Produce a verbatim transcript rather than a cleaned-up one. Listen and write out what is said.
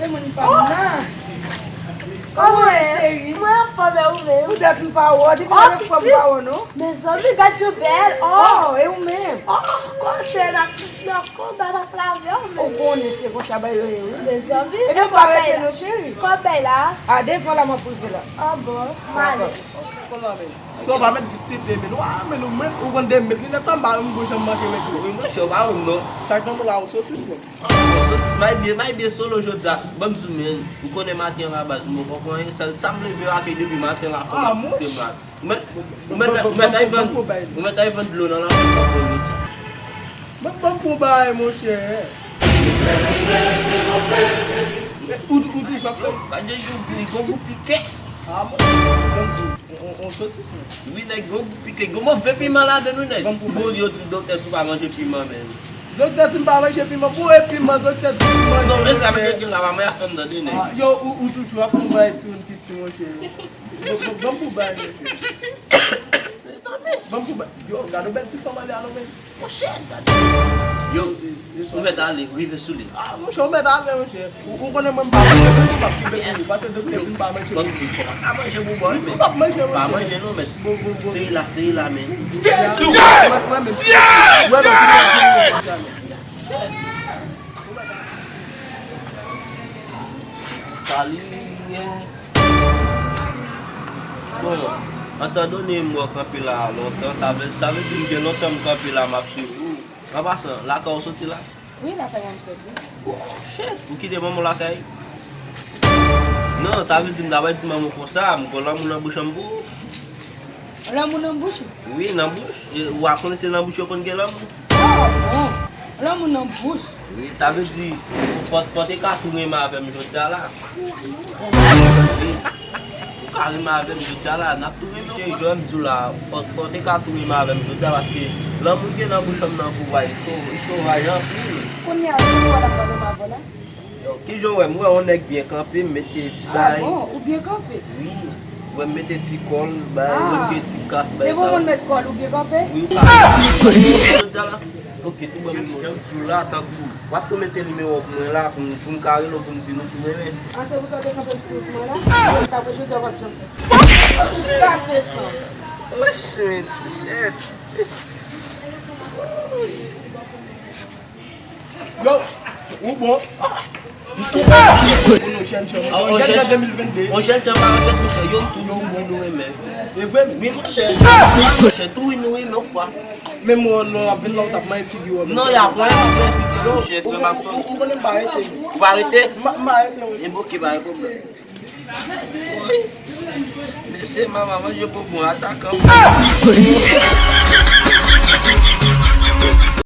Se moun pa m nan. Kòman w ye, cheri? Mwen anfòm, e ou menm? Poutèt m pa wè w, depi lè fwa m pa wè w, non? Mezanmi, gad jan w bèl. Oh, e ou menm? Oh, kote n ap, n ap konba, n ap lave, ou menm? Ou konnen se konsa bagay yo ye, wi. Mezanmi, epi m pa rete non, cheri. Kòb bay la? A, devan la m ap rive la. Ah bon, m ale. Sa w pa mèt vit tete, men w a men ou men, ou konn de mèt linèt sa, m pa, m gon janm manke mèt ou. Wi, monchè, w pa wè m non. Sa k nan men w la, yon sosis, men. Yon sosis, may byen, may byen solo jodi a. Ban m di w, men, ou konnen maten an la baz, m poko anyen, sèl sa m leve ak li depi maten la, fò m ap teste m la. Ou mèt, ou mèt, ou mèt ay vann, ou mèt ay vann dlo nan la, ban m, ban m pou bagay, monchè. Ou, ou toujou ap fè. Gade yon gwo, gwo pike. Ah, bon. Ban m di w. On, on, on sosis, men. Wi, nèg, gon gou pike, gon move piman ladan nou, nèg. Bon, yo di doktè di w pa manje piman, men. Doktè di m pa manje piman, bon, e piman, doktè di m manje. Non, men sa, men gen la, pa mwen ap fè m tande, nèg. Ah, yo, ou, ou toujou ap fè yon bagay timoun piti, monchè. Bon, bon, bon pou bay, monchè. Bon pou bay. Yo, gade yon bèl ti fanm ale a, non, men. Monchè, gade. Yo, ou mèt ale, rive sou li. Ah, monchè, ou mèt ale, monchè. Ou, ou konnen mwen m pa manje, mwen m p ap kenbe pou ou. Paske doktè di m pa manje. Ban m di, fò pa manje pou bò, men. M p ap manje, monchè. Pa manje non, men. Bon, bon, bon. Seri la, seri la, men. Jezi! Wè, wè, men. Wè, men. Salut. Bon, antan done m wè w kanpe la a lontan, sa vle, sa vle di m gen lontan m kanpe la m ap swiv ou. An pasan, lakay ou soti la? Wi, lakay mwen m soti. Oh, shit, ou kite manman w lakay? Non, sa vle di m ta pral di manman w konsa, m gon lanmou nan bouch an m pou ou. Lanmou nan bouch ou? Wi, nan bouch. E, ou pa konnen se nan bouch yo konn gen lanmou? Oh, bon. Lanmou nan bouch. Wi, sa vle di, fò, fò te ka tou renmen avè m jodi a la. Wi. Ou ka renmen avè m jodi a la, n ap tou renmen. Cheri, jan m di w la, fò, fò te ka tou renmen avè m jodi a, paske lanmou gen nan bouch an m nan pou w a, li cho, li sovaj anpil. Kounye a, tou w ap pale m avè w la? Yo, kijan w wè m? M wè yon nèg byen kanpe, m mete ti bagay. Ah bon, ou byen kanpe? Wi. Ou wè m mete ti kòl, bay, ou wè m gen ti kas, bay sa. Depi w konn met kòl, ou byen kanpe? Wi, ou ka. Jodi a la. Ok, tou ban m yon ti jou la, tankou w ap tou mete nimewo w pou mwen la, pou m, pou m ka rele w, pou m di nou ki renmen. Ah, se pou sa w te kanpe m sou wout mwen la? Sa vle di w te w ap janm fè sa. Ou gate san. Oh, shit, shit. Yo, ou bon. Ou bon, jèn jan. Yon jèn jan de mil vennde. Yon jèn jan pa yon jèn jan. Yo, m tou di nou renmen. E vre? Wi, monchè. Monchè, tou wi nou renmen yon fwa. Men mwen, non, ap vin la, ou t ap manyen figi w. Non, y ap manyen, m ap manyen figi w, monchè, frè m ak sè m. Ou konnen m pa rete. Ou pa rete? M pa rete, wi. E bon, ok, pa gen pwoblèm. Mesye, manman manje bonbon atakan.